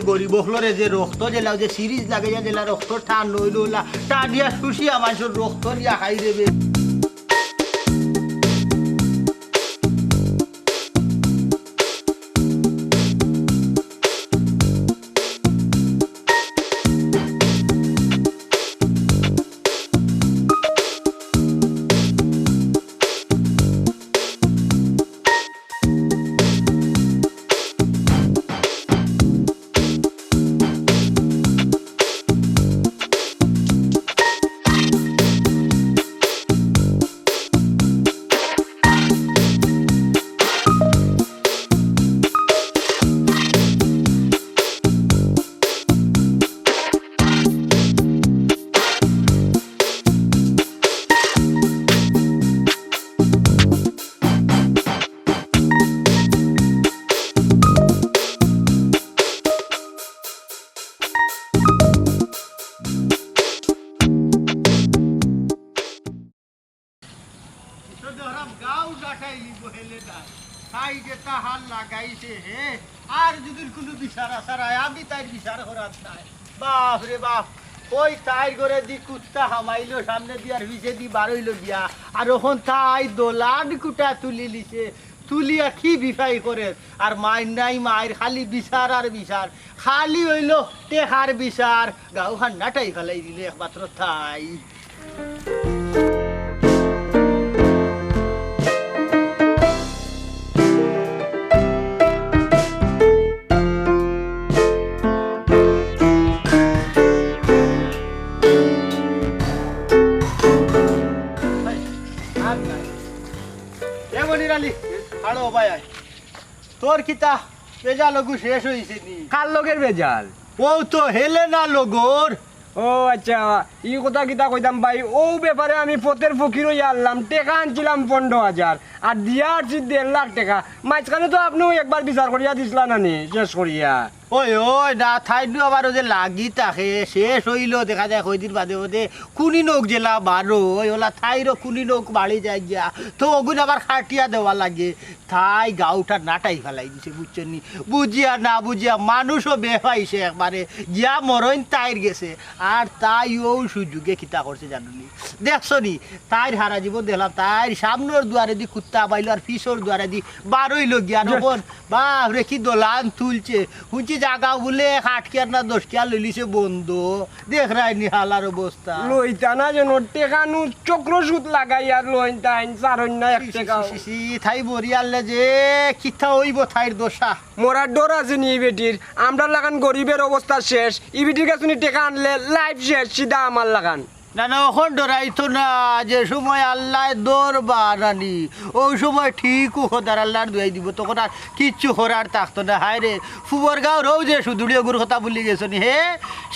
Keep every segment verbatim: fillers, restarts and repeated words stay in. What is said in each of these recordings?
গরিব অকলরে যে রক্ত যেলা, যে সিরিজ লাগাইয়া যেলা রক্ত টান অইলো, অলা টানিয়া শুষিয়া মানষর রক্ত নিয়া খাই রে বে। তাই যে তাহার লাগাইছে হে, আর যদি কুনু বিচার আচার আয়, আমি তাইর বিচার করার নাই। বাপ রে বাপ, ওই তাইর ঘরেদি কুত্তা হামাইলো সামনেদি আর পিছেদি বারইলো গিয়া, আর অখন তাই দলান কুটা তুলিলিছে, তুলিয়া কি বিফাই করের, আর মাইর নাই মাইর, খালি বিচার আর বিচার, খালি অইলো টেকার বিচার, গাঁও খান নাটাই ফালাই দিলে একমাত্র তাই। এ মনির আলী, আড়ো ভাই আয়। তোর কিতা বেজাল অগু শেষ অইছে নি? কার লগর বেজাল? অউ তো হেলেনা লগর। ও আচ্ছা, ই কথা কিতা কইতাম ভাই, অউ ব্যাপারে আমি পথের ফকির অইয়া আরলাম, টেকা আনছিলাম পনরো হাজার, আর দিয়া আরছি দেড় লাখ টেকা। মাঝখানে তো আপনেও একবার বিচার করিয়া দিছলা না নি, শেষ করিয়া। ওই, ওই, না, তাইর নু আবার অউ যে লাগি থাকে, শেষ অইলো, দেখা যায় কয়দিন বাদে বাদে কুনি নখ যেলা বারো, ওই অলা তাইরও কুনি নখ বাড়ি যায় গিয়া, তো অগুন আবার কাটিয়া দেওয়া লাগে। তাই গাঁওটা নাটাই ফালাই দিছে, বুঝছো নি? বুঝিয়া না বুঝিয়া মানুষও বেফাইছে একবারে, গিয়া মরইন তাইর গেছে। আর তাই অউ সুযোগে কিতা করছে জানো নি? দেখছো নি? তাইর হারা জীবন দেখলাম, তাইর সামনর দুয়ারেদি কুত্তা বাইলো আর পিছর দুয়ারেদি বারইলো গিয়া। আর অখন বাপ রে, কি দলান তুলছে। হুনছি জাগা বুলে এক আট কিয়ার না দশ কিয়ার লইলিছে বন্ধক। দেখরায় নি হালার অবস্থা। লইতা না যেন, টেকা নু চক্র সুদ লাগাইয়া লইন তাইন, ছাড়ইন না এক ছি, ছি, টেকাও। ছি, ছি, ছি, তাই মরি আরলে যে কিতা অইবো তাইর দশা। মরার ডর আছে নি ই বেটির? আমরার লাখান গরিবের অবস্থা শেষ। ই বেটির গেছে নি টেকা আনলে life শেষ, সিধা আমার লাখান। না, না, অখন ডরাইতো না, যে সময় আল্লায় দর বানানি, অউ সময় ঠিক খোদার আল্লার দুয়াই দিবো, তখন আর কিচ্ছু করার থাকতো না। হায় রে, ফুবর গাঁওর অউ যে সুদুড়ি অগুর কথা ভুলি গেছো নি, হে?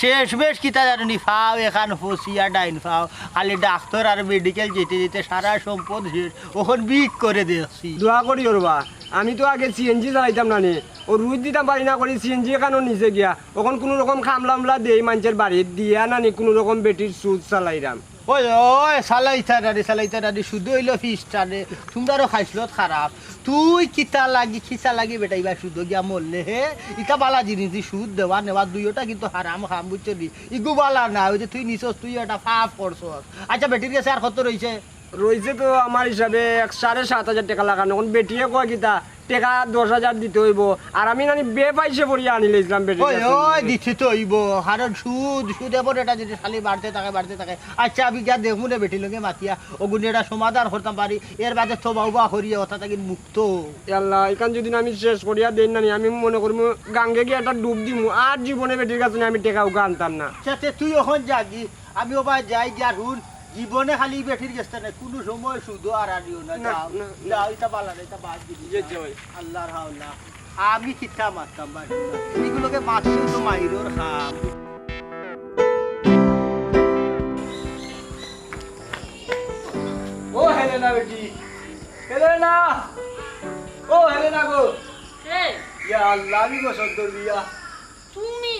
শেষমেশ কিতা জানো নি? ফাও এখান ফসিয়া ডাইন ফাও, খালি ডাক্তর আর মেডিকেল যেতে যেতে সারা সম্পদ শেষ, অখন ভিক করে দেখছি। দোয়া করি ওর বা, আমি তো আগে সিএনজি চালাইতাম না নি, অউ রুইত দিতাম পারি না করি সিএনজি এখানো নিচে গিয়া, অখন কুনু রকম খামলা-উমলা দেই মানষর বাড়িত, দিয়া নানি কুনু রকম বেটির সুদ চালাইরাম। ওই, ওই, চালাইতা নানি, চালাইতা নানি, সুদ অইলো ফিস টানে। তুমরারও খাইছলত খারাপ। তুই কিতা লাগি, কিতা লাগি বেটা ইবা সুদো গিয়া মরলে হে? ইতা বালা জিনিস দি সুদ দেওয়া নেওয়া দুইওটা কিন্তু হারাম কাম, বুঝছো নি? ইগু বালা না, ওই যে তুই নিছস, তুই এটা পাপ করছস। আচ্ছা, বেটির গেছে আর কত রইছে? রইছে তো আমার হিসাবে এক সাড়ে সাত হাজার টেকা লাখান। অখন বেটিয়ে কয় কিতা, টেকা দশ হাজার দিতে অইবো। আর আমি নানি বেফাইসে পড়িয়া আনিলাইছলাম বেটির ওই, কাছে। ওই, দিতে তো অইবো। কারণ সুদ, সুদ এমন একটা জিনিস খালি বাড়তে থাকে, বাড়তে থাকে। আচ্ছা, আমি গিয়া দেখমু রে বেটির লগে মাতিয়া, অগুন এটা সমাধান করতাম পারি। এর বাদে তওবা উবা করিয়া অতা থাকি মুক্ত। এ আল্লাহ, ইখান যদি আমি শেষ করিয়া দেই নানি, আমি মনে করমু গাঙ্গে গিয়া একটা ডুব দিমু। আর জীবনে বেটির কাছে আমি টেকা উকা আনতাম না। আচ্ছা, তে তুই অখন যাগি, আমি ওবা যাই গিয়া হুন, জীবনে খালি বেটির গেছে না, কুনু সময় সুদো আর আনিও না। না, যাও, না, না। যাও, ইটা বালা না, ইটা বাদ দিবি। জি, জি ভাই। আল্লাহর হাওলা। আমি কিতা মারতাম ভাই? ইগুলোকে মারতেও তো মাইরর খাম। ও হেলেনা বেটি, হেলেনা, ও হেলেনা গো। কে? ইয়া আল্লাহ, আমি গো সদ্দর বিয়া। তুমি,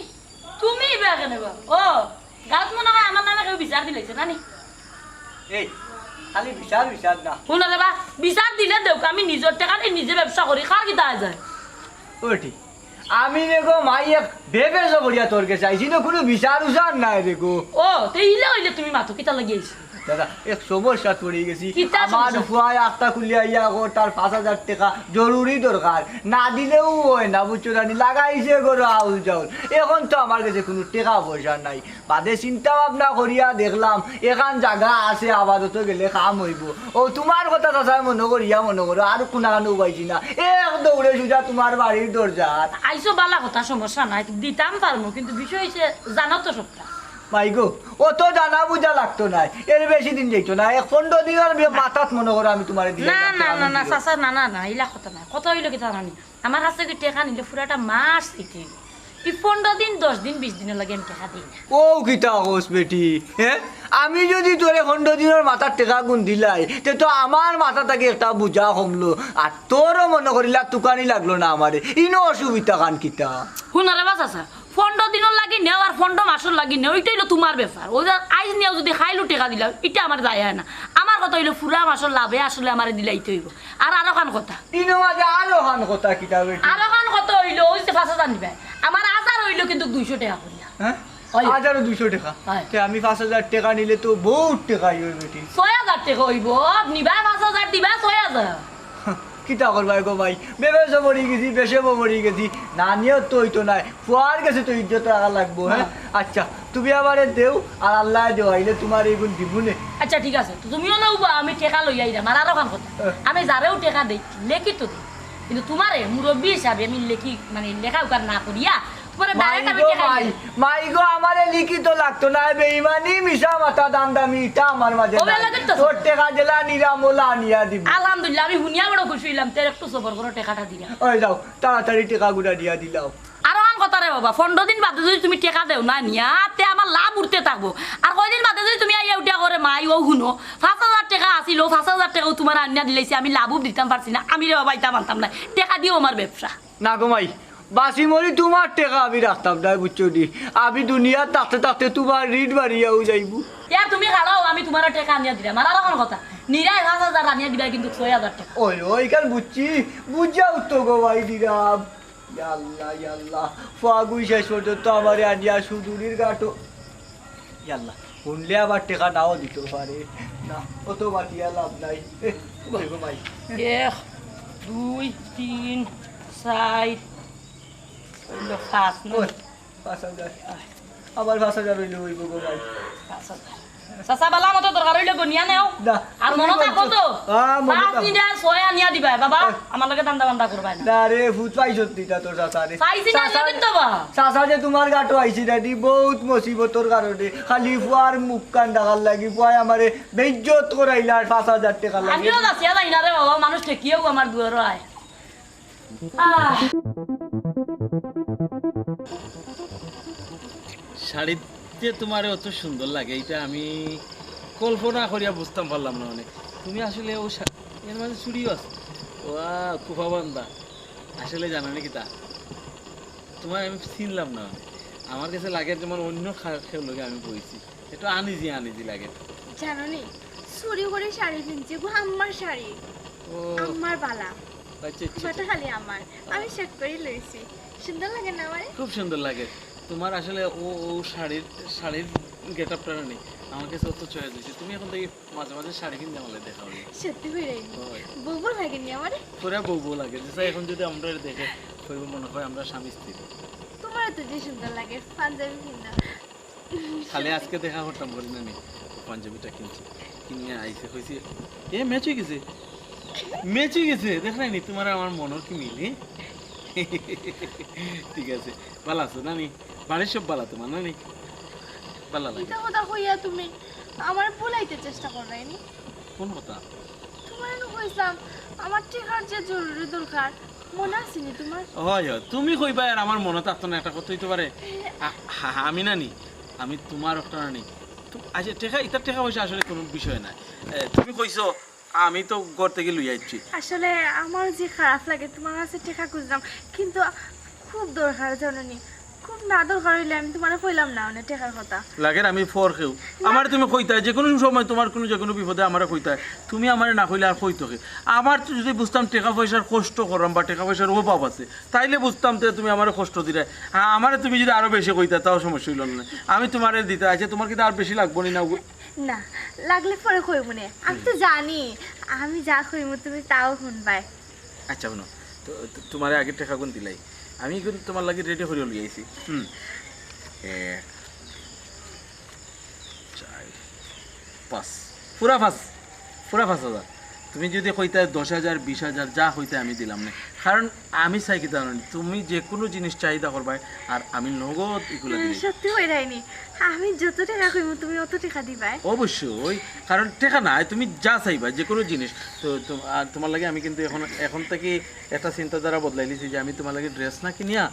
তুমি ইবা কেনে বা? ও, গাঁওত মনে হয় আমার নামে কেউ বিচার দিলাইছে, না নি? এই, খালি বিচার, বিচার না। হুনো রে বা, বিচার দিলে দেউক, আমি নিজর টেকাদি নিজে ব্যবসা করি, কার কিতা যায়? ওটি, আমি রে গো মাই এক বেবেজো করিয়া তোর গেছে আইছি, ইনো কুনু বিচার উচার নাই রে গো। ও, তে ইলা অইলে তুমি মাতো কিতা লাগি আইছো? দাদা, এক সমস্যাত পড়ি গেছি। কিতা আমার সমস্যা? ফুয়ায় আখতা খুলিয়া আইয়া কর তার পাঁচ হাজার টেকা জরুরি দরকার, না দিলেউ অয় না, বুঝছো না নি? লাগাইছে গরো আউল জাউল। এখন তো আমার গেছে কুনু টেকা পয়সা নাই, বাদে চিন্তা ভাবনা করিয়া দেখলাম, এখান জাগা আছে, আপাতত গেলে কাম অইবো। ও তুমার কথা চাচায় মনো করিয়া মনো করো, আর কুনাখানো পাইছি না, এক দৌড়ে সুজা তুমার বাড়ির দরজাত। আইছো বালা কথা, সমস্যা নাই, দিতাম পারমু, কিন্তু বিষয় অইছে জানো তো সবটা। মাই গো, অত জানা বুঝা লাগতো নায়, এর বেশি দিন যাইতো না, এক পনরো দিনর বে-, মাথাত মনো করো আমি তুমারে দিলাম। না, না, না, না, চাচা, না, না, না, ইলা কথা নায়। কথা অইলো কিতা জানো নি? আমার কাছ থাকি টেকা নিলে পুরাটা মাস দিতে অইবো। ই পনরো দিন, দশ দিন, বিশ দিনর লাগি আমি টেকা দেই না। ও কিতা কস বেটি, হে? আমি যুদি তোরে পনরো দিনর মাথার টেকা গুন দিলাই, তে তো আমার মাথা থাকি একটা বুঝা কমলো, আর তোরও মনো করিলা তুকানি লাগলো না আমারে। ইনো অসুবিধা খান কিতা? হুনো রে বা চাচা, পনরো দিনর লাগি নেও আর পনরো মাসর লাগি নেও, ইটা অইলো তুমার ব্যাপার। অউ যে আইজ নিয়াও যুদি কাইলউ টেকা দিলাও, ইটা আমার যায় না। আমার কথা অইলো পুরা মাসর লাভে আসলে আমারে দিলাইতে অইবো। আর আরোখান কথা। ইনো মাঝে আরোখান কথা কিতা বেটি? আরোখান কথা অইলো, অউ যে পাঁচ হাজার নিবায়, আমার হাজার অইলো কিন্তু দুইশো টেকা করিয়া। হে? অয়। হাজারো দুইশো টেকা? অয়। তে আমি পাঁচ হাজার টেকা নিলে তো বউত টেকা অইবো বেটি। ছয় হাজার টেকা অইবো, নিবায় পাঁচ হাজার, দিবায় ছয় হাজার। কিতা করবায় গো মাই, বেবেজো পড়ি গেছি, বেবেজো পড়ি গেছি, না নিয়াও তো অইতো নায়, ফুয়ার গেছে তো ইজ্জত রাখা লাগবো, হে? হ্যাঁ। আচ্ছা, তুমি আমারে দেও, আর আল্লায় দেওয়াইলে তুমারে ইগুন দিমুনে। আচ্ছা, ঠিক আছে, তো তুমিও নেও বা, আমি টেকা লইয়া আইরাম। আর আরোখান কথা, হ্যাঁ। আমি যারেউ টেকা দেই, লেখিত দেই, কিন্তু তুমারে মুরব্বি হিসাবে আমি লেখি, মানে, লেখা উকার না করিয়া, তুমারে মাই direct আমি গো টেকা মাই, দিমু। মাই গো, আমারে লিখিত লাগতো না, বেইমানি, মিছা মাতা, দান্দামি, ইটা আমার মাঝে নাই। তোর টেকা যেলা নিরাম অলা আনিয়া দিমু। আলহামদুলিল্লাহ, আমি হুনিয়া বড় খুশি অইলাম, তে একটু সবর করো, টেকাটা দিয়া। ওই যাও, তাড়াতাড়ি টেকাগুলা দিয়া দিলাও। আরোখান কথা রে বাবা, পনরো দিন বাদে যুদি তুমি টেকা দেও না নিয়া, তে আমার লাভ উঠতে থাকবো। আর কয়দিন বাদে যুদি তুমি আইয়া উঠিয়া করো, মাই অউ হুনো, পাঁচ হাজার টেকা আছিল, অউ পাঁচ হাজার টেকাউ তুমারে আনিয়া দিলাইছি, আমি লাভও দিতাম পারছি না, আমি রে বাবা ইতা মানতাম নায়, টেকা দিও আমার ব্যবসা। না গো মাই, বাঁচি মরি তুমার টেকা আমি রাখতাম নায়, বুঝছো নি? আমি দুনিয়াত থাকতে থাকতে তুমার ঋণ বাড়িয়াউ যাইবো। ইয়া তুমি খাড়াও, আমি তুমারে টেকা আনিয়া দিরাম। আর আরোখান কথা, নিরায় পাঁচ হাজার আনিয়া দিবায় কিন্তু ছয় হাজার টেকা। ওই, ওই, ইখান বুঝছি, বুঝিয়া উঠতো গো মাই দিরাম। ইয়া আল্লাহ, ইয়া আল্লাহ, ফুয়াগুই শেষ পর্যন্ত আমারে আনিয়া সুদূরর ঘাটো। ইয়া আল্লাহ, হুনলে আবার টেকা নাও দিতো পারে। না, অত মাতিয়া লাভ নাই। এ, ওই গো মাই। এক, দুই, তিন, চাইর, অইলো পাঁচ, না? ওই, পাঁচ হাজার। আবার পাঁচ হাজার অইলে অইবো গো মাই। পাঁচ হাজার। চাচা, বালা মতো দরকার অইলে গনিয়া নেও। না, আর তুমি মনো থাকবো তো? হ্যাঁ, মনো পাঁচ থাকবো। মিনিট আর ছয় আনিয়া দিবায়, বাবা, ওই। আমার লগে দান্দা বান্দা করবায় না। না রে, ফুত পাইছত নি তা তোর চাচারে। পাইছি না, চাচা, লেকিন তো বা। চাচা যে তুমার ঘাটো আইছি রে, দি বউত মুসিবতর কারণে, খালি ফুয়ার মুখখান দেখার লাগি, ফুয়ায় আমারে বেইজ্জত করাইলা আর পাঁচ হাজার টেকা লাগি। আমিও যাচিয়া যাই না রে বাবা, মানুষ ঠেকিয়াও আমার দুয়ারো আয়। আহ। শাড়িত যে তুমারে অত সুন্দর লাগে, ইটা আমি কল্পনা করিয়া বুঝতাম পারলাম না। মানে, তুমি আসলে অউ শা-, এর মাঝে চুড়িও আছে। ওয়া, কুফা বান্দা। আসলে জানো নি কিতা? তুমারে আমি চিনলাম না। মানে, আমার গেছে লাগের যেমন অইন্য খা-, কেউর লগে আমি বইছি। একটু আনিজি আনিজি লাগে। জানো নি, চুরি করি শাড়ি কিনছি গো, আমার শাড়ি। ও। আমার বালা। আচ্ছা, আচ্ছা, ফুয়াটা আচ্ছা। খালি আমার। আমি set করি লইছি। সুন্দর লাগে না আমারে? খুব সুন্দর লাগে। তুমার আসলে অউ, অউ শাড়ির, শাড়ির getup টা না নি, আমার গেছে অত choice অইছে। তুমি এখন থাকি মাঝে মাঝে শাড়ি কিনতে আমারে দেখা অইবো। সত্যি কইরায় নি? অয়। বউ বউ লাগে নি আমারে? পুরা বউ বউ লাগে। যে এখন যুদি আমরারে দেখে, কইবো মনে অয় আমরা স্বামী স্ত্রী। তুমারে তো যে সুন্দর লাগে, পাঞ্জাবি কিনা। খালি আজকে দেখা করতাম বলি না নি, পাঞ্জাবিটা কিনছি, কিনিয়া আইছে, কইছি, "এ, match অই গেছে, match অই গেছে, দেখরায় নি, তুমার আমার মনর কি মিল, এ?" ঠিক আছে, বালা আছো না নি? বাড়ির সব বালা তুমার না নি? বালা লাগে। ইতা কথা কইয়া তুমি আমারে ভুলাইতে চেষ্টা কররায় নি? কোন কথা? তুমারে নু কইছলাম, আমার টেকার যে জরুরি দরকার, মনো আছে নি তুমার? অয়, অয়, তুমি কইবায় আর আমার মনো থাকতো না, একটা কথা অইতো পারে। আ-, হা-, হা-, আমি না নি, আমি তুমার একটা না নি। তু-, আচ্ছা, টেকা, ইতার টেকা পয়সা আসলে কুনু বিষয় না। এ, তুমি কইছো, আমি তো ঘর থাকি লইয়া আইছি। আসলে আমার যে খারাপ লাগে, তুমার কাছে টেকা খুঁজলাম, কিন্তু খুব দরকার জানো নি, খুব না, দরকার অইলে আমি তুমারে কইলাম না অনে টেকার কথা। লাগের আমি ফর কেউ। আমারে তুমি কইতায়, যেকুনু সময় তুমার কুনু যেকুনু বিপদে আমারে কইতায়। তুমি আমারে না কইলে আর কইতো কে? আমার তো যুদি বুঝতাম টেকা পয়সার কষ্ট কররাম বা টেকা পয়সার অভাব আছে, তাইলে বুঝতাম তে তুমি আমারে কষ্ট দিরায়। আ-, আমারে তুমি যুদি আরো বেশি কইতায়, তাও সমস্যা অইলো না। আমি তুমারে দিতাম। আইচ্ছা, তুমার কিতা আর বেশি লাগবো নি না? না, লাগলে পরে কইমুনে। আমি তো জানি, আমি যা কইমু তুমি তাও হুনবায়। আইচ্ছা, হুনো, তো, তো তুমারে আগে টেকাগুন দিলাই, আমি ইগুন তুমার লাগি রেডি করিয়া লই আইছি। হুম। এক, চাইর, পাঁচ, পুরা পাঁচ, পুরা পাঁচ হাজার। তুমি যুদি কইতায় দশ হাজার, বিশ হাজার, যা কইতায় আমি দিলাম নে। কারণ আমি চাই কিতা জানো নি, তুমি যেকুনু জিনিস চাহিদা করবায়, আর আমি নগদ ইগুলা দিমু। সত্যি কইরায়নি, আমি যত টেকা কইমু তুমি অত টেকা দিবায়? অবশ্যই, কারণ টেকা নায়, তুমি যা চাইবায়, যেকুনু জিনিস। তো, তো, আর তুমার লাগি আমি কিন্তু অখন, অখন থাকি একটা চিন্তাধারা বদলাইলিছি যে আমি তুমার লাগি ড্রেস না কিনিয়া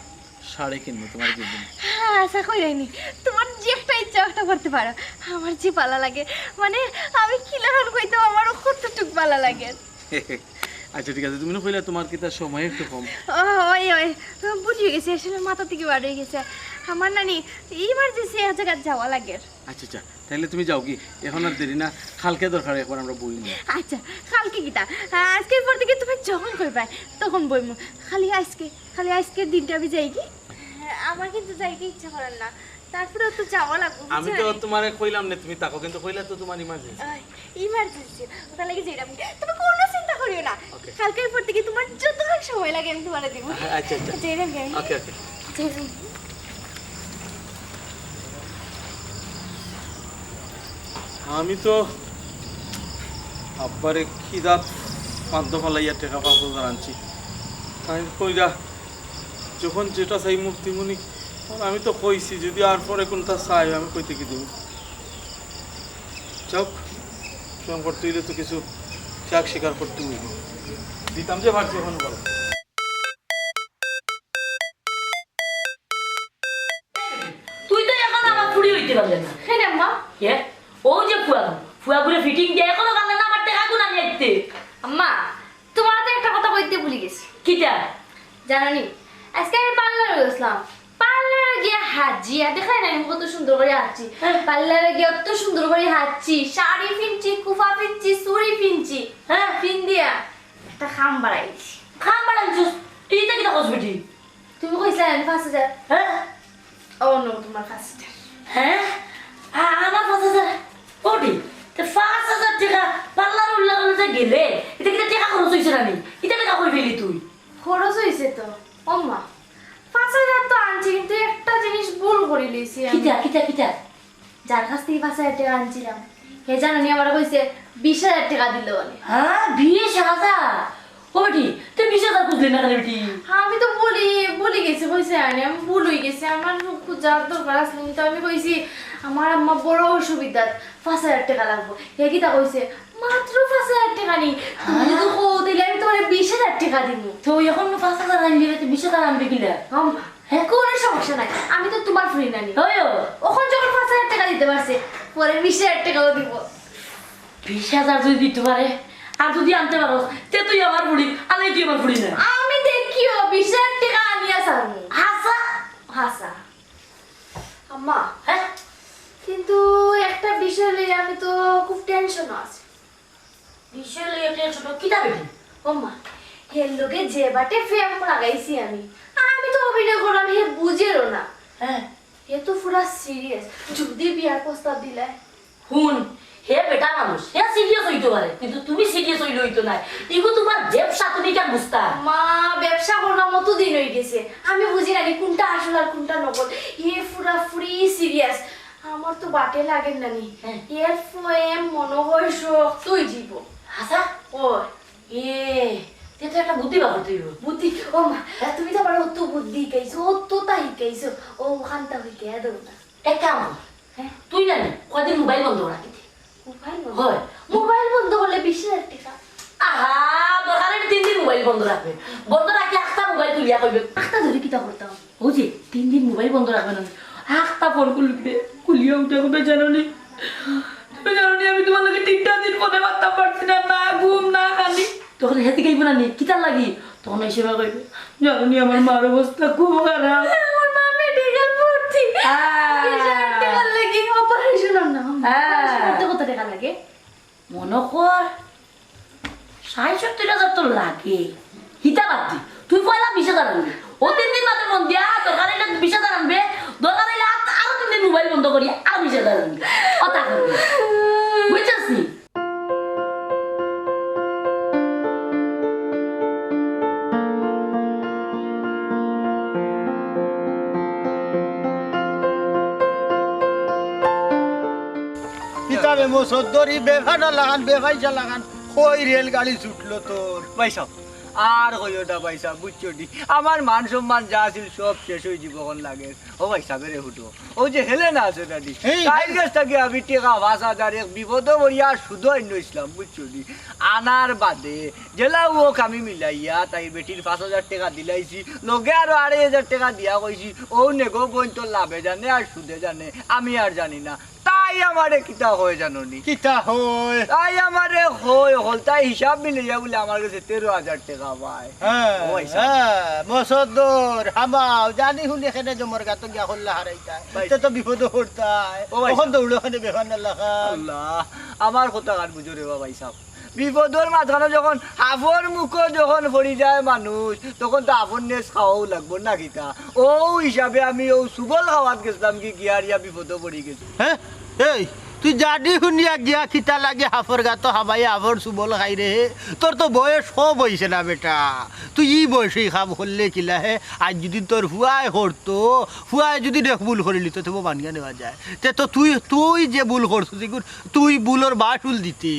শাড়ি কিনমু, তুমার কি দিমু। হ্যাঁ, আশা কইরায়নি, তুমার যে একটা ইচ্ছা একটা করতে পারো, আমার যে ভালা লাগে, মানে, আমি কিলাখান কইতাম, আমারও কতটুক ভালা লাগে। আইচ্ছা, ঠিক আছে, তুমি না কইলা তুমার কিতা সময় একটু কম। ও, ওই, ওই, ভুলি গেছি, আসলে মাথা থাকি বার অই গেছে। আমার নানি ইমার্জেন্সি এক জাগাত যাওয়া লাগে। আইচ্ছা, আইচ্ছা, তাইলে তুমি যাওগি, অখন আর দেরি না, কালকে দরকার একবার আমরা বইমু। আইচ্ছা, কালকে কিতা? আইজকের পর থাকি তুমি যখন কইবায় তখন বইমু। খালি আইজকে, খালি আইজকের দিনটা আমি যাইগি। আমার কিন্তু যাইতে ইচ্ছা করের না, তারপরেও তো যাওয়া লাগবো, আমি তো বুঝছো নি? তুমারে কইলাম না তুমি থাকো, কিন্তু কইলা তো তুমার ইমার্জেন্সি। আহ, ইমার্জেন্সি, অটার লাগি যাইরাম। তুমি কুনু চিন্তা করিও না। ওকে। কালকের পর থাকি তুমার যতখান সময় লাগে আমি তুমারে দিমু। আইচ্ছা, আইচ্ছা। যাইরাম আমি। ওকে, ওকে। যাইরাম। আমি তো আব্বারে খিদাত মাদ্দ ফালাইয়া টেকা পাঁচ হাজার আনছি। তাইন কইরা যখন যেটা চাইমু দিমুনি, আর আমি তো কইছি যুদি আর পরে কুনটা চায় আমি কই থাকি দিমু। যাউক, সংকট অইলে তো কিছু ত্যাগ স্বীকার করতে অইবো। দিতাম যে পারছি অখন বলো। তুই তো অখন আমার ফুড়ি অইতে পারলে না। কেনে আম্মা? এ? অউ যে ফুয়া, ফুয়াগুরে ফিটিং দিয়া অখনো পারলে না আমার টেকাগুন আনিয়া দিতে। আম্মা, তুমারে তো একটা কথা কইতে ভুলি গেছি। কিতা? জানো নি, আইজকে আমি পার্লারো গেছলাম। পার্লারো গিয়া হাজিয়া, দেখরায় না আমি কত সুন্দর করি হাজছি। হ্যাঁ। পার্লারো গিয়া অত সুন্দর করি হাজছি, শাড়ি ফিনছি, কুফা ফিনছি, চুড়ি ফিনছি। হ্যাঁ। ফিন্দিয়া একটা কাম বাড়াইছি। কাম বাড়াইছস? ইতা কিতা কস বেটি? তুমি কইছলায় না পাঁচ হাজার? হ্যাঁ। ও নো, তুমার পাঁচ হাজার। হ্যাঁ? আ-, আমার পাঁচ হাজার? ওটি, তে পাঁচ হাজার টেকা পার্লারো উল্লা করলে যে গেলে, ইতা কিতা টেকা খরচ অইছে না নি? ইতা কিতা কই পেলি তুই? খরচ অইছে তো। ও মা, পাঁচ হাজার তো আনছি, কিন্তু একটা জিনিস ভুল করিলিছি আমি। কিতা, কিতা, কিতা? যার কাছ থাকি পাঁচ হাজার টেকা আনছিলাম, হে জানো নি আমারে কইছে বিশ হাজার টেকা দিলো অনে। হ্যাঁ, বিশ হাজার? ও বেটি, তুই বিশ হাজার খুজলি না কেনে বেটি? আমি তো ভুলি, ভুলি গেছি, কইছি আনি, আমি ভুল অই গেছে। আমার খুব যার দরকার আছিল, কিন্তু আমি কইছি, "আমার আম্মা বড় অসুবিধাত, পাঁচ হাজার টেকা লাগবো।" হে কিতা কইছে, "মাত্র পাঁচ হাজার টেকা নি? তুমি যদি কও, তাইলে আমি তুমারে বিশ হাজার টেকা দিমু।" তো অখন পাঁচ হাজার আনলি, তুই বিশ হাজার আনবি কিলা? আম্মা, হ্যাঁ? কোনো সমস্যা নাই, আমি তো তুমার ফুড়ি নানি। অয়। অখন যখন পাঁচ হাজার টেকা দিতে পারছে, পরে বিশ হাজার টেকাও দিমু। বিশ হাজার যুদি দিতে পারে, আর যুদি আনতে পারস, তে তুই আমার ফুড়ি, আর নাইলে তুই আমার ফুড়ি না। আমি দেখিও বিশ হাজার টেকা আনিয়া ছাড়মু। হাছা? হাছা। আম্মা, হ্যাঁ? কিন্তু একটা বিষয় লইয়া আমি তো খুব টেনশনো আছি। বিষয় লইয়া টেনশনো? কিতা বেটি? ও মা, হের লগে যে বাটে প্রেম লাগাইছি আমি, আমি তো অভিনয় করলাম, হে বুঝেরও না। হ্যাঁ। হে তো পুরা সিরিয়াস। যুদি বিয়ার প্রস্তাব দিলায়? হুন, হে বেটা মানুষ, হে সিরিয়াস অইতো পারে, কিন্তু তুমি সিরিয়াস অইলে অইতো নায়। ইগু তুমার ব্যবসা, তুমি কিতা বুঝতায়? মা, ব্যবসা করলাম অত দিন অই গেছে, আমি বুঝি না নি কুনটা আসল আর কুনটা নকল। হে পুরাপুরি সিরিয়াস। আমার তো বাটে লাগের না নি। হ্যাঁ। এর প্রেম মনে হয় শক্তই জীব। হাছা? ও। এ, তে তো একটা বুদ্ধি বার করতে অইবো। বুদ্ধি? ও মা, হ্যাঁ? তুমি তো আমারে অত বুদ্ধি হিকাইছো, অততা হিকাইছো। ও, অখানতা হিকাইয়া দেও না। এক কাম কর। হ্যাঁ? তুই না নি, কয়দিন মোবাইল বন্ধ রাখি দে। মোবাইল বন্ধ? হয়। মোবাইল বন্ধ করলে বিশ হাজার টেকা। আহা, দরকার অইলে তিন দিন মোবাইল বন্ধ রাখবে। বন্ধ রাখি আখতা মোবাইল তুলিয়া কইবে। আখতা ধরি কিতা করতাম? অউ যে তিন দিন মোবাইল বন্ধ রাখবে না। আখতা ফোন খুলবে, খুলিয়া উঠে কইবে, "জানো নি? তুমি জানো নি, আমি তুমার লগে তিনটা দিন ফোনে মাততাম পারছি না, না ঘুম, না খানি।" তখন হেতে কইবো না নি, "কিতার লাগি?" তখন হিসাবে কইবে, "জানো নি, আমার মার অবস্থা খুব খারাপ।" আমার মা মেডিকেল মনো কর, ষাইট সত্তইর হাজার তো লাগে। হিতা বাদ দি, তুই পয়লা বিশ হাজার আনবি। অউ তিন দিন বাদে ফোন দিয়া, দরকার অইলে বিশ হাজার আনবে, দরকার অইলে আর, আরো তিন দিন মোবাইল বন্ধ করি, আরো বিশ হাজার আনবি। কথা কবি। বুঝছস নি? কিতাবে মুসদ্দরি বেফানা লাগান, বেফাইসা লাগান, কই রেলগাড়ি ছুটলো তোর? ভাইসাব, আর কইও না ভাইসাব, বুঝছো নি? আমার মান সম্মান যা আছিল সব শেষ অইযিবো অখন লাগের। ও ভাইসাব, এরে হুটো, অউ যে হেলেনা আছে না নি, এই তাইর গেছ থাকি আমি টেকা পাঁচ হাজার এক বিপদো পড়িয়া সুদো আনিয়া আইছলাম, বুঝছো নি? আনার বাদে যেলা অউক আমি মিলাইয়া তাইর বেটির পাঁচ হাজার টেকা দিলাইছি, লগে আরো আড়াই হাজার টেকা দিয়া কইছি, "অউ নেগো বইন, তোর লাভে জানে আর সুদে জানে, আমি আর জানি না।" তাই আমারে কিতা কয় জানো নি? কিতা কয়? তাই আমারে কয়, হকলতায় হিসাব মিলাইয়া বুলে আমার গেছে তেরো হাজার টেকা পায়। হ্যাঁ, ও ভাইসাব। হ্যাঁ, মুসদ্দর, হামাও, জানি হুনি কেনে জমর গাতো গিয়া কল্লা হারাইতায়। ভাই। তে তো বিপদো পড়তায়। ও ভাইসাব। অখন দৌড়ো কেনে বেফানা লাগান। আল্লাহ, আমার কথাখান বুঝো রে বা ভাইসাব। বিপদর মাঝখানো যখন হাফর মুখো যখন পড়ি যায় মানুষ, তখন তো হাফর নেছ খাওয়াউ লাগবো না কিতা? অউ হিসাবে আমি অউ সুবল খাওয়াত গেছলাম কি গিয়া আর ইয়া বিপদো পড়ি গেছি। হ্যাঁ? এই, তুই জানি হুনিয়া গিয়া কিতা লাগি হাফর গাতো হামাইয়া হাফর সুবল খাইরে? তোর তো বয়স কম অইছে না বেটা, তুই ই বয়সে ই কাম করলে কিলা হে? আইজ যুদি তোর ফুয়ায় করতো, ফুয়ায় যুদি নেক ভুল করিলিতো, তে মানিয়া নেওয়া যায়। তে তো তুই, তুই যে ভুল করছস, ইগুর তুই ভুলর মাশুল দিতে।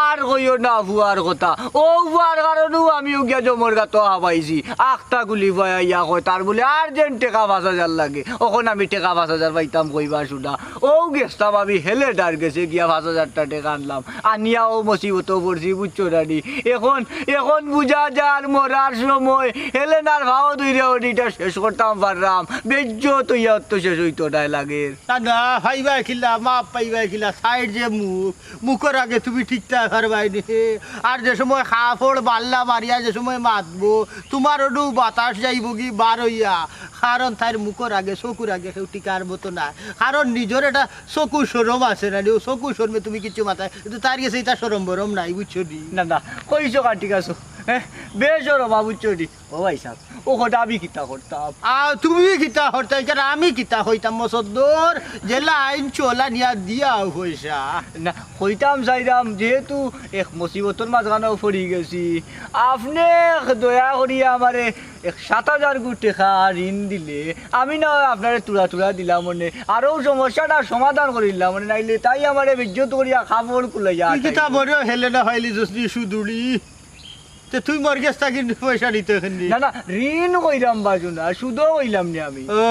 আর কইও না ফুয়ার কথা। অউ ফুয়ার কারণেউ আমি অউ গিয়া জমর গাতো হামাইছি। আখতা গুলি ফুয়ায় আইয়া কয়, তার বুলে urgent টেকা পাঁচ হাজার লাগে। অখন আমি টেকা পাঁচ হাজার পাইতাম কই বা সুদা। অউ গেছলাম আমি হেলেনার গেছে গিয়া পাঁচ হাজারটা টেকা আনলাম। আনিয়া অউ মুসিবতো পড়ছি, বুঝছো না নি? অখন, অখন বুঝা যার মরার সময় হেলেনার পাও ধইরা অডিটা শেষ করতাম পাররাম। বেইজ্জত অইয়া অত শেষ অইতো নায় লাগের। না, না, পাইবায় কিলা, মাফ পাইবায় কিলা, সাইড যে মুখ, মুখর আগে তুমি টিকতায় পারবায় নি। আর যে সময় কাপড় বাল্লা মারিয়া যে সময় মাতবো, তুমার অডু বাতাস যাইবোগি বার অইয়া। কারণ তাইর মুখর আগে, চকুর আগে কেউ টিকার মতো না। কারণ নিজর একটা চকুর শরম আছে না, অউ চকুর শরমে তুমি কিচ্ছু মাতায়, কিন্তু তাইর গেছে ইতা শরম বরম নাই, বুঝছো নি? না, না, কইছো কা ঠিক আছে, হ্যাঁ, বেশরমা, বুঝছো নি? ও ভাইসাব, অউ কথা আমি কিতা করতাম? আ, তুমি কিতা করতায়? ইখান আমি কিতা কইতাম, মুসদ্দর? যেলা আনছো অলা নিয়া দিয়াও পয়সা। না, কইতাম চাইরাম, যেহেতু এক মুসিবতর মাঝখানো পড়ি গেছি, আপনে দয়া করিয়া আমারে এক সাত হাজার গু টেকা ঋণ দিলে, আমি না অয় আপনারে থুড়া থুড়া দিলাম অনে, আর অউ সমস্যাটা সমাধান করিলাম অনে, নাইলে তাই আমারে বেইজ্জত করিয়া কাপড় খুলাইয়া তুই কিতা আটাইলো। মরেও হেলেনা পাইলিছস নি সুদুড়ি? তে তুই মর গেছ থাকি পয়সা নিতে এখান নি? না, না, ঋণ কইরাম বাজু না, সুদো কইলাম নি আমি। ও,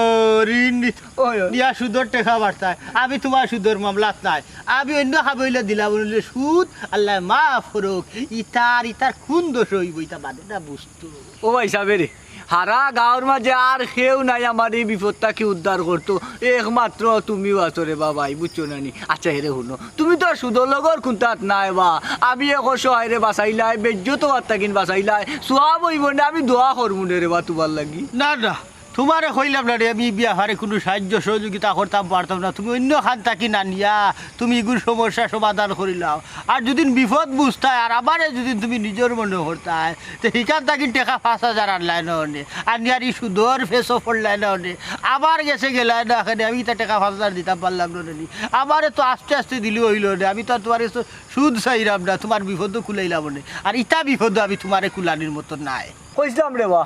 ঋণ নিত-, ওই, ওই। নিয়া সুদর টেকা বাড়তায়। আমি তুমার সুদর মামলাত নাই। আমি অইন্য খাবইলে দিলাম, বললে সুদ, আল্লায় মাফ করুক। ইতার, ইতার কুন দোষ অইবো, ইতা বাদে না বুঝতো। ও ভাইসাব রে, হারা গাঁওর মাঝে আর কেউ নাই আমার ই বিপদ থাকি উদ্ধার করতো, একমাত্র তুমিউ আছো রে বা ভাই, বুঝছো না নি? আচ্ছা, হেরে হুনো, তুমি তো আর সুদর লগর কুন্তাত নাই বা, আমি এক অসহায়রে বাঁচাইলাই, বেইজ্জত অওয়ার থাকি বাঁচাইলাই, সওয়াব অইবো না, আমি দোয়া করমু নে রে বা তুমার লাগি। না, না, তুমারে কইলাম না রে, আমি ই বেয়াপারে কুনু সাইয্য সহযোগিতা করতাম পারতাম না, তুমি অইন্য খান থাকি আনিয়া তুমি ইগুর সমস্যা সমাধান করিলাও। আর যুদি বিপদ বুঝতায় আর আমারে যুদি তুমি নিজর মনো করতায়, তে হিখান থাকি টেকা পাঁচ হাজার আনলায় না অনে, আনিয়ার ই সুদর ফেসো পড়লায় না অনে, আমার গেছে গেলায় না, কেনে আমি ইতা টেকা পাঁচ হাজার দিতাম পারলাম না অনে। আমারে তো আস্তে আস্তে দিলে অইলো অনে, আমি তো আর তুমার গেছে সুদ চাইরাম না, তুমার বিপদও কুলাইলাম অনে। আর ইতা বিপদও আমি তুমারে কুলানির মতো নায়। কইছলাম রে বা,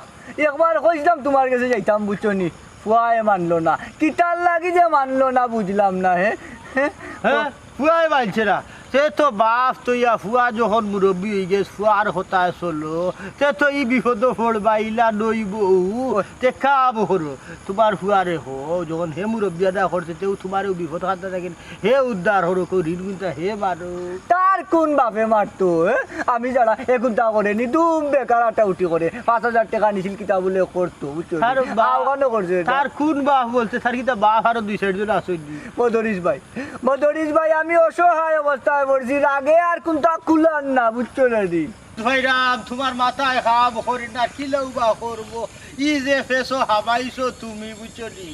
একবার কইছলাম তুমার গেছে যাইতাম, বুঝছো নি? ফুয়ায় মানলো না। কিতার লাগি যে মানলো না বুঝলাম না, হে? হে? হে? ফুয়ায় মানছে না। তে তো বাফ থইয়া ফুয়া যখন মুরব্বি অইগেছ, ফুয়ার কথায় চলো। তে তো ই বিপদো পড়বা, ইলা নইবো। ওই। তে কাম করো। তুমার ফুয়ারে কও, যখন হে মুরব্বিয়ানা করছে, তেউ তুমারেউ বিপদ খান্তা থাকি হে উদ্ধার করো, কেউ ঋণ গুনতা হে মারো। তার কুন বাফে মারতো, এ? আমি ছাড়া এ কুন্তা করে নি, দুম বেকার আটাউটি করে। পাঁচ হাজার টেকা নিছিল কিতা বুলে করতো, বুঝছো? তার বা-, আওগানো করছে এটা। তার কুন বাফ বলতে, তার কিতা বাফ আরো দুই চাইরজন আছে নি? মদরিছ ভাই, মদরিছ ভাই, আমি অসহায় অবস্থায় পড়ছি, রাগে আর কুন্তা কুলার না, বুঝছো না নি? ভাইরাম, তুমার মাথায় কাম করে না, কিলাউ বা করবো। কি যে ফেসো হাবাইছো তুমি, বুঝছো নি?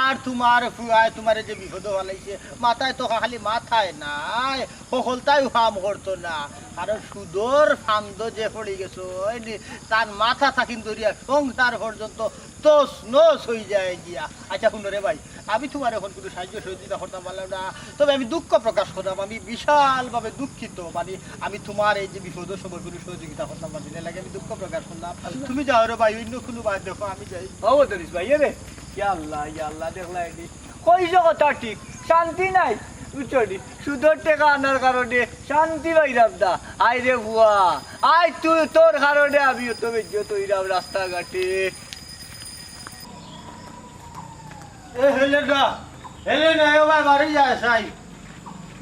আর তুমার ফুয়ায় তুমারে যে বিপদো ফালাইছে, মাথায় তো খালি মাথায় নাই, হকলতায় কাম করতো না। কারণ সুদর ফান্দো যে পড়ি গেছো, ওই নি, তার মাথা থাকি ধরিয়া সংসার পর্যন্ত তছনছ অই যায় গিয়া। আচ্ছা, হুনো রে ভাই, আমি তুমার অখন কুনু সাহায্য সহযোগিতা করতাম পারলাম না, তবে আমি দুঃখ প্রকাশ করলাম, আমি বিশালভাবে দুঃখিত। মানে, আমি তুমার এই যে বিপদর সময় কুনু সহযোগিতা করতাম পারছি না, এর লাগি আমি দুঃখ প্রকাশ করলাম। তুমি যাও রে ভাই, অইন্য কুনু বার দেখো, আমি যাই। ও মদরিছ ভাই, এ রে, ইয়া আল্লাহ, ইয়া আল্লাহ, দেখলা এটি। কইছো কথা ঠিক, শান্তি নাই, বুঝছো নি? সুদর টেকা আনার কারণে শান্তি পাইরাম না। আয় রে ফুয়া, আয় তুই, তোর কারণে আমি অত বেইজ্জত অইরাম রাস্তাঘাটে। এ, হেলে না, হেলে না, ও ভাই, বাড়ি যায়, সাই,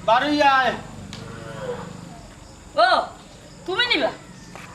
বাড়ি যায়। ও, তুমি নিবা?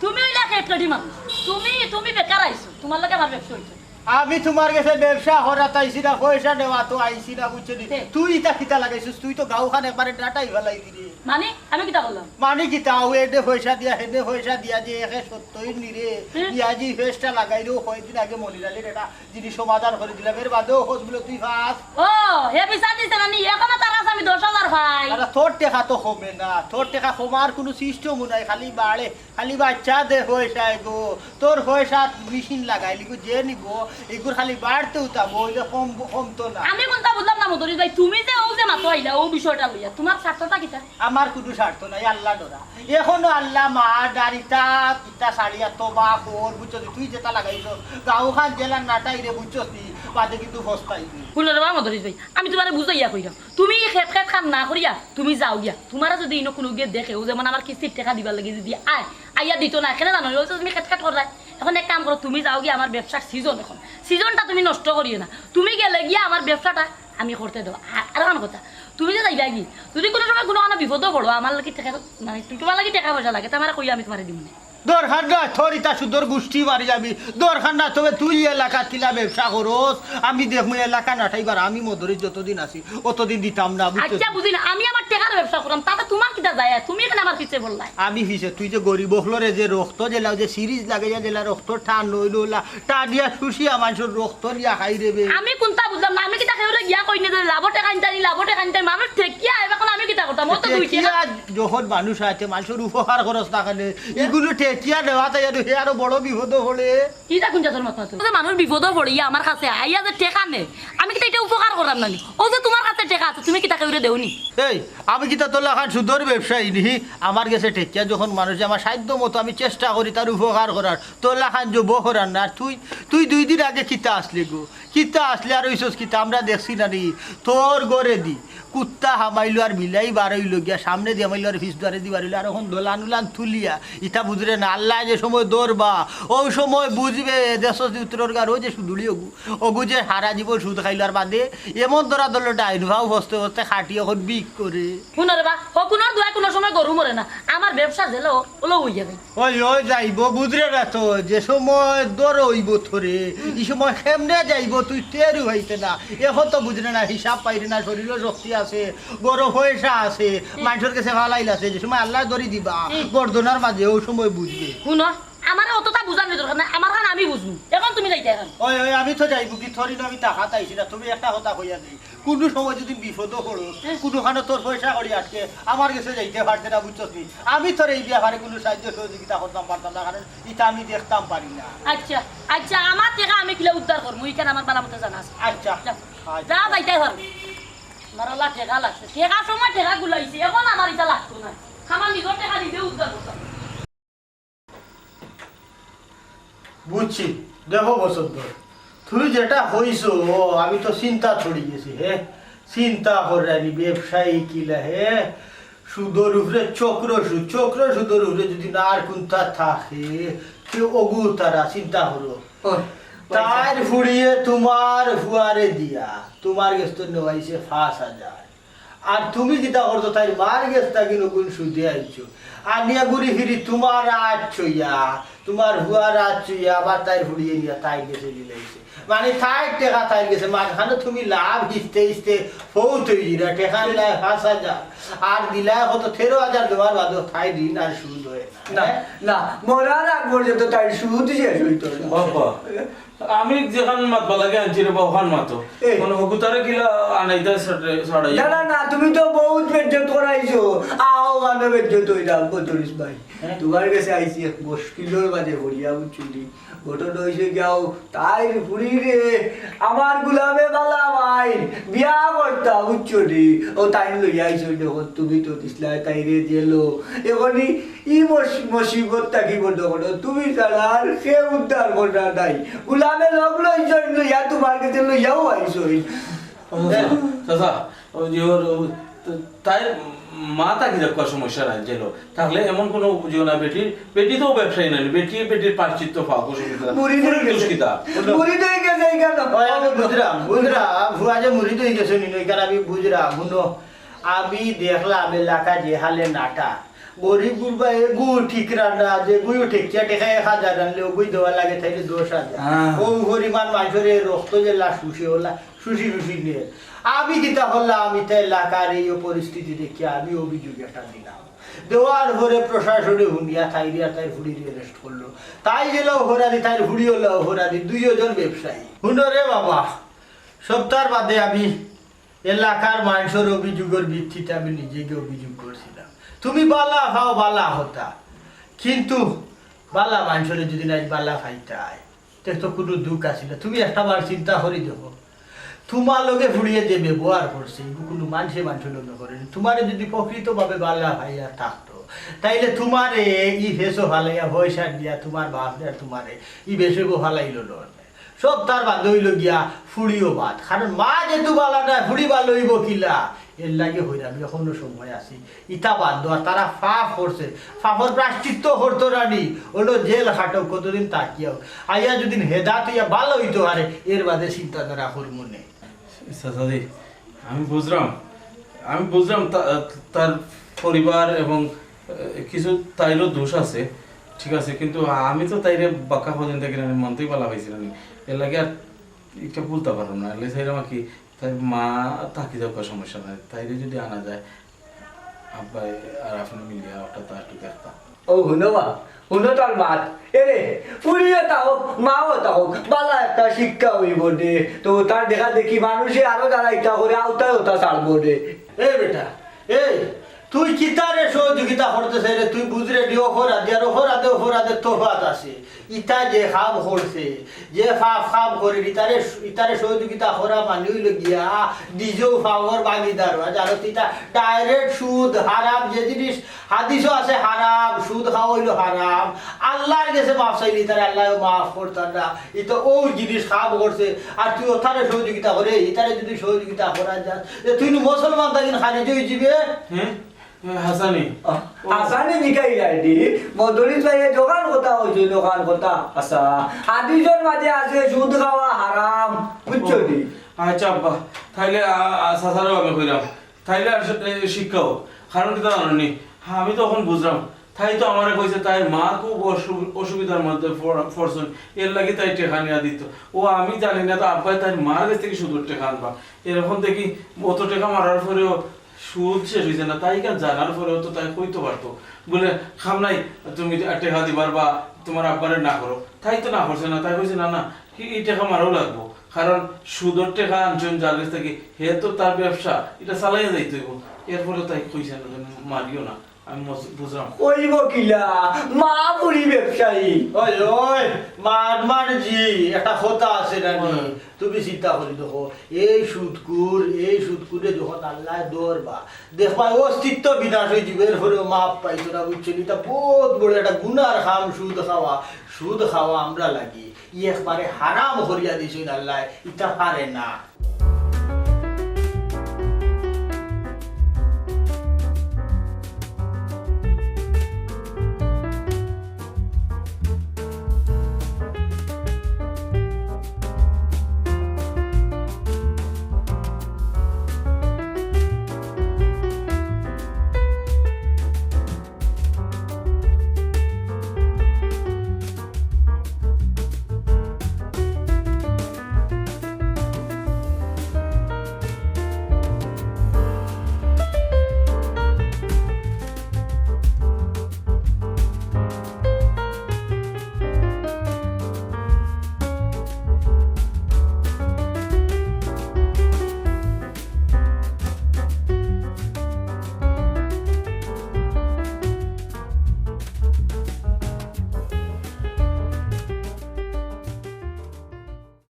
তুমি অইলা খেটখেটি মানুষ। তুমি, তুমি বেকার আইছো, তুমার লগে আমার ব্যবসা অইতো। আমি তুমার গেছে ব্যবসা করাত আইছি না, পয়সা নেওয়াত আইছি না, বুঝছো নি? তে? তুই ইতা কিতা লাগাইছস? তুই তো গাঁওখান একবারে ডাটাই ফালাই দিলি। মানে, আমি কিতা করলাম? মানে কিতা? ও এনে পয়সা দিয়া, হেনে পয়সা দিয়া যে একে সত্যই নিরে, হুম। ইয়া যে ফেসটা লাগাইলো, কয়দিন আগে মনির আলীর এটা জিনিস সমাধান করি দিলাম, এর বাদেও খোঁজ বলে তুই পাস। ও, হে বিচার দিছে না নি, এখনো তার কাছে আমি দশ হাজার পাই। আরে তোর টেকা তো কমে না, তোর টেকা কমার কুনু system-ও নাই, খালি বাড়ে, খালি বাচ্চা দে পয়সা এগো, তোর পয়সা মেশিন লাগাইলি গো, যে নিবো, এগুর খালি বাড়তেউ থাকবো, অইলে কম, কমতো না। আমি কুনতা বুঝলাম না মদরিছ ভাই, তুমি যে অউ যে মাতো আইলা, অউ বিষয়টা লইয়া, তুমার স্বার্থটা কিতা? আমার কুনু স্বার্থ নাই, আল্লাহ ডরা। এখনো আল্লাহ মার ডারিতা, ইতা সারিয়া তবা কর, বুঝছস নি? তুই যেটা লাগাইছস, গাঁওখান জেলার নাটাই রে, বুঝছস নি? বাদে কিন্তু ফস্তাইবি। হুনো রে বা মদরিছ ভাই, আমি তুমারে বুঝাইয়া কইরাম, তুমি ই খেটখেট কাম না করিয়া তুমি যাও গিয়া। তুমারে যুদি ইনো কুনু গিয়ে দেখে, অউ যেমন আমার কিস্তির টেকা দিবার লাগি যুদি আয়, আইয়া দিতো না, কেনে জানো নি? অউ যে তুমি খেটখেট কররায়। অখন এক কাম করো, তুমি যাও গিয়া আমার ব্যবসার season অখন, seasonটা তুমি নষ্ট করিও না। তুমি গেলে গিয়া আমার ব্যবসাটা আমি করতে দেও। আ-, আর অখান কথা, তুমি যে যাইবা গি, যুদি কুনু সময় কুনু কানো বিপদো পড়ো, আমার লাগি টেকা, মানে, তুমার লাগি টেকা পয়সা লাগে, তে আমারে কইও, আমি তুমারে দিমু নে। দরকার নাই, তোর ইতা সুদর গুষ্টি মারি যাবি। দরকার নাই, তবে তুই এলাকাত কিলা ব্যবসা করস, আমি দেখমু এলাকা নাটাইবার, আমি মদরিছ যতদিন আছি, অতদিন দিতাম না, বুঝছস? আচ্ছা, বুঝি না, আমি আমার টেকার ব্যবসা কররাম, তাতে তুমার কিতা যায়? তুমি কেনে আমার পিছে পড়লায়? আমি পিছে, তুই যে গরিব অকলরে যে রক্ত জেলা, যে syringe লাগাইয়া জেলা রক্ত টান অইলো ওলা, তা দিয়া শুষিয়া মানষর রক্ত নিয়া খাই রে বে। আমি কুনতা বুঝলাম না, আমি কিতা কেউরে গিয়া কই নি যে লাভো টেকা আনতায় নি, লাভো টেকা আনতায় নি, মানুষ ঠেকিয়া আইবা, অখন আমি কিতা করতাম? অউ তো দুই টেকা। ঠেকিয়া যখন মানুষ আছে, মানষর উপকার করস না কেনে, ইগুলো ঠেকিয়া নেওয়া তাই আর হে আরো বড় বিপদো পড়ে। ইটা কুন জাতর মাত মাতো? যে মানুষ বিপদো পড়িয়া আমার কাছে আইয়া যে টেকা নে, আমি কিতা ইটা উপকার কররাম না নি? অউ যে তুমার কাছে টেকা আছে, তুমি কিতা কেউরে দেও নি? এই, আমি কিতা তোর লাখান সুদর ব্যবসায়ী নি? আমার গেছে ঠেকিয়া যখন মানষে আমার সাধ্য মতো আমি চেষ্টা করি তার উপকার করার, তোর লাখান যে বহরার না, আর তুই, তুই দুই দিন আগে কিতা আছলে গো? কিতা আছলে আর অইছস কিতা? আমরা দেখছি না নি? তোর ঘরেদি কুত্তা হামাইলো আর বিলাই বারইলো গিয়া, সামনেদি হামাইলো আর পিছ দুয়ারেদি বারইলো, আর অখন দলান উলান তুলিয়া, ইতা বুঝরে না, আল্লায় যে সময় ধরবা, অউ সময় বুঝবে, দেখছস নি উত্তরর গার, অউ যে সুদুলি অগু, অগু যে হারা জীবন সুদ খাইলো আর বাদে, এমন ধরা ধরলো ডাইন ফাও ফস্তে ফস্তে খাটি অখন বিক করে। হুনো রে বা, হকুনর দুয়ায় কুনু সময় গরু মরে না, আমার ব্যবসা যেলা অলা অইয়া যায়। ওই, ওই যাইবো, বুঝরে না তো, যে সময় ধর অইবো তোরে, ই সময় কেমনে যাইবো, তুই টেরউ পাইতে না। অখন তো বুঝরে না, হিসাব পাইরে না, শরীরো শক্তি আছে, ঘরো পয়সা আছে, মানষর গেছে ফালাইল আছে, যে সময় আল্লায় ধরি দিবা, গর্দনার মাঝে, অউ সময় বুঝবে। হুনো, আমারে অততা বুঝানির দরকার নাই, আমার কাম আমি বুঝমু। অখন তুমি যাইতায় অখন। ওই, ওই, আমি তো যাইবো কি, থরি না আমি টাকা চাইছি না, তুমি একটা কথা কইয়া দেই। কুনু সময় যুদি বিপদো পড়ো, কুনুখানো তোর পয়সা কড়ি আটকে, আমার গেছে যাইতে পারতে না, বুঝছস নি? আমি তোর ই ব্যাপারে কুনু সাহায্য সহযোগিতা করতাম পারতাম না, কারণ ইটা আমি দেখতাম পারি না। আচ্ছা, আচ্ছা, আমার টেকা আমি কিলা উদ্ধার করমু, ইখান আমার ভালা মতো জানা আছে। আচ্ছা, যা, আচ্ছা। যা যাইতায় পারো। আমার আল্লাহ টেকা লাগছে, টেকার সময় টেকা গুলাইছি, অখন আমার ইটা লাগতো না। আমার নিজর টেকা নিজে উদ্ধার করতাম। বুঝছি, দেখো বসন্ত, তুমি যেটা কইছো, আমি তো চিন্তাত পড়ি গেছি, হে? চিন্তা কররায়নি, ব্যবসায়ী কিলা, হে? সুদর উপরে চক্রসুদ, চক্রসুদর উপরে যুদি না আর কুনতা থাকে, তে অগু তারা চিন্তা করো। ওই, ওই, তাইর ফুড়িয়ে তুমার ফুয়ারে দিয়া, তুমার গেছ তো নেওয়াইছে পাঁচ হাজার। আর তুমি কিতা করছো, তাইর মার গেছ থাকি নগুন সুদে আনছো। আনিয়া ঘুরি ফিরি তুমার আত ছইয়া, তুমার ফুয়ার আত ছইয়া, আবার তাইর ফুড়িয়ে নিয়া তাইর গেছে দিলাইছে। মানে, তাইর টেকা তাইর গেছে, মাঝখানো তুমি লাভ হিসতে হিসতে ফৌত অইরা, টেকা দিলায় পাঁচ হাজার, আর দিলায় কত, তেরো হাজার দেওয়ার বাদেও তাইর ঋণ আর সুদ অয় না। না, হ্যাঁ? না, মরার আগ পর্যন্ত তাইর সুদ শেষ অইতো না। বাবা। আমি যেখান মাতবার লাগি আনছি রে বা, ওখান মাতো। এই। মানে হগুতারে কিলা আনাইতা ছাড়ে-, ছাড়াই। না, না, না, তুমি তো বহুত বেজ্জত করাইছো। আও, আনো বেজ্জত অইলাম, বদরুস ভাই। হ্যাঁ? তুমার গেছে আইছি এক মুশকিলর মাঝে পড়িয়া, বুঝছো নি? ঘটনা অইছে গিয়াও, তাইর ফুড়িরে আমার গুলামে বালা ভাই বিয়া করতা, বুঝছো নি? ও তাইন লইয়া আইছো যখন, তুমি তো দিছলায় তাইরে জেলো। এখনই ই মস-, মুসিবত থাকি বন্ধ করো, তুমি ছাড়া আর কেউ উদ্ধার কররা নাই। গুলামে লগ লইছইন, লইয়া তুমার গেছে লইয়াও আইছইন। ও চাচা, চাচা, ওই যে ওর, ও, ত-, তাইর মা থাকি যাক, সমস্যা নাই, জেলো। থাকলে এমন কোনো বুঝিও না, বেটি, বেটি তো ব্যবসায়ী নায়, বেটি, বেটির প্রায়শ্চিত্ত পাক, অসুবিধা নাই। মুরিদ অই গেছে। দুষ্কিতা। মুরিদ অই গেছে, এই কেন? ওই আমি বুঝলাম, বুঝলাম, ফুয়া যে মুরিদ অই গেছে, নি, ওই কারণে আমি বুঝলাম, হুনো, আমি দেখলাম এলাকা যে হালে নাটা, গরিব গুরবা এগু ঠিকরা না, যেগুইও ঠেকিয়া ঠেকায় এক হাজার আনলে ওগুই দেওয়া লাগে, তাইলে দশ হাজার। হ্যাঁ। ও পরিমাণ মানুষের এই রক্ত যে লাশ শুষে ওলা, শুষি শুষি নিয়ে। আমি কিতা করলাম, আমি তো এলাকার এই পরিস্থিতি দেখিয়া আমি অভিযোগ একটা দিলাম। দেওয়ার পরে প্রশাসনে হুনিয়া তাইরে আর তাইর ফুড়িরে arrest করলো। তাই গেল অপরাধী, তাইর ফুড়ি হলো অপরাধী, দুইও জন ব্যবসায়ী। হুনো রে বাবা, সপ্তাহ বাদে আমি এলাকার মানুষের অভিযোগের ভিত্তিতে আমি নিজে গিয়া অভিযোগ করছিলাম। তুমি বালা পাও, বালা কথা, কিন্তু বালা মানুষরে যদি নাই বালা পাইতায়, তে তো কোনো দুখ আছিল না। তুমি একটা বার চিন্তা করি দেখো, তুমার লগে ফুড়িয়ে যে ব্যবহার করছে, এগু কোনো মানুষে মানুষের লগে করে না। তুমারে যদি প্রকৃতভাবে বালা পাইয়া থাকতো, তাইলে তুমারে ই ফেসো ফালাইয়া পয়সা দিয়া তুমার বাপ আর তুমারে ই বেশে গো ফালাইল না। সব তার বাদ অইল গিয়া ফুড়িও বাদ। কারণ মা যেহেতু বালা না, ফুড়ি বালা অইব কিলা? এর লাগি হইরাম, এখনো সময় আছে। ইতা বাদ দেওয়া, তারা পাপ করছে, পাপর প্রায়শ্চিত্ত করতো রানি, ওলো জেল খাটক কতদিন তাকিয়াও। আইয়া যদি হেদাত হইয়া বালা অইতো পারে, এর বাদে চিন্তাধারা করমু নে। চাচাজি, আমি বুঝলাম, আমি বুঝলাম তা-, তার পরিবার এবং, এ, কিছু তাইরও দোষ আছে, ঠিক আছে, কিন্তু আমি তো তাইরে বাক্কা কদিন থাকি আমি মনতেই বালা পাইছি না, এর লাগি আর একটা বলতে পারলাম না, এর লাগি চাইলাম আর কি, তাই মা থাকি যাউক, সমস্যা নাই, তাইরে যদি আনা যায়, আব্বাই আর আপনি মিলিয়া ওটা তো একটু দেখতাম। ও, হুনো বা, হুনো তার মাত। এরে, ফুড়িও তা হোক, মাও তা হোক, বালা একটা শিক্ষা অইব রে। তো তার দেখা দেখি মানুষে আরো যারা ইতা করে, আওতায় ওটা ছাড়বো রে। এ বেটা, এ, তুই কিতারে সহযোগিতা করতে চাই রে? তুই বুঝ রে, ডি অপরাধী আর অপরাধে অপরাধের তফাত আছে। ইতা যে কাম করছে, যে পাপ কাম করে, ইতারে, ইতারে সহযোগিতা করা মানে অইল গিয়া নিজেও পাপর ভাগিদার অওয়া। জানো তো, ইতা direct সুদ হারাম, যে জিনিস হাদিসও আছে হারাম, সুদ খাওয়া অইল হারাম। আল্লাহর গেছে মাফ চাইলে ইতারে আল্লাহও মাফ করতা না। ইতা ও জিনিস কাম করছে, আর তুই ওতারে সহযোগিতা করে, ইতারে যদি সহযোগিতা করা যায়, যে তুই নু মুসলমান থাকি খারিজ অই যিবে। হ্যাঁ? এ, হাসানি। আহ, হাসানি জিকাইলা এটি, মদরিস ভাই, এ দোকান কথা অইছে, দোকান কথা। আচ্ছা, হাদিসর মাঝে আছে সুদ খাওয়া হারাম, বুঝছো নি? আচ্ছা আব্বা, তাইলে, আ, আ, চাচারেও আমি কইলাম, তাইলে আর সে-, এ, শিক্ষা হোক। কারণ কিতা জানো নি? হ্যাঁ, আমি তো এখন বুঝলাম। তাই তো আমারে কইছে, তাই মা খুব অসু-, অসুবিধার মধ্যে পড়-, পড়ছইন, এর লাগি তাই টেকা নিয়া দিত। ও, আমি জানি না তো আব্বায় তাই মার গেছ থাকি সুদর টেকা আনবা। এরকম দেখি অত টেকা মারার পরেও সুদ শেষ অইছে না, তাই কেন জানার পরেও তো তাই কইতো পারতো। বলে, "খাম নাই, তুমি টেকা দিবার বা তুমার আব্বারে না করো।" তাই তো না করছে না, তাই কইছে, "না, না, ই, ই টেকা মারাও লাগবো।" কারণ সুদর টেকা আনছইন যার গেছ থাকি, হে তো তার ব্যবসা, ইটা চালাইয়া যাইতে অইবো। এরপরে তাই কইছে না, "মারিও না।" আমি মজ-, বুঝলাম। অইবো কিলা? মা বুড়ি ব্যবসায়ী। ওই, ওই, মার, মার জি, একটা কথা আছে না নি? হুম। তুমি চিন্তা করি দেখো, এই সুদকুর, এই সুদকুরে যখন আল্লায় ধরবা, দেখবা অস্তিত্ব বিনাশ অই যিবো, এরপরেও মাফ পাইতো না, বুঝছো নি? ইটা বহুত বড় একটা গুনার কাম, সুদ খাওয়া। সুদ খাওয়া আমরা লাগি, ই একবারে হারাম করিয়া দিছইন আল্লায়, ইটা পারে না।